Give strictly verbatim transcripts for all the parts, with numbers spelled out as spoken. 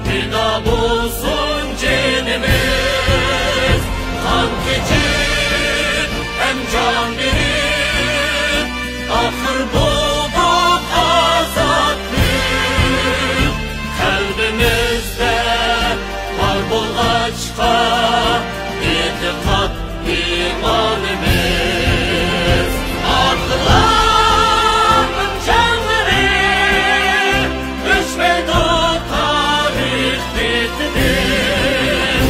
پىدا بولسۇن جېنىمىز، قان كېچىپ ھەم جان بېرىپ، ئاخىر بولدۇق ئازادلىق. قەلبىمىزدە بار بولغاچقا، ئېتىقاد ئىمانىمىز. ئاتىلارنىڭ جانلىرى ئۆچمەيدۇ تارىخ بېتىدىن.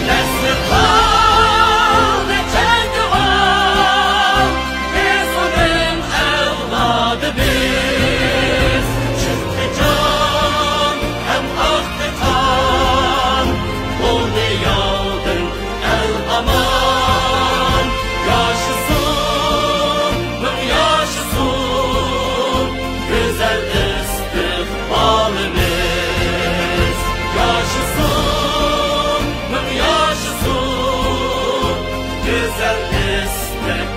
نەسلى قالدى جەڭگىۋار، بىز ئۇنىڭ ئەۋلادى بىز. چىقتى جان ھەم ئاقتى قان، بولدى ياۋدىن ئەل ئامان. ياشىسۇن، مىڭ ياشىسۇن گۈزەل ئىستىقبالىمىز. ياشىسۇن، مىڭ ياشىسۇن گۈزەل ئىستىقبالىمىز.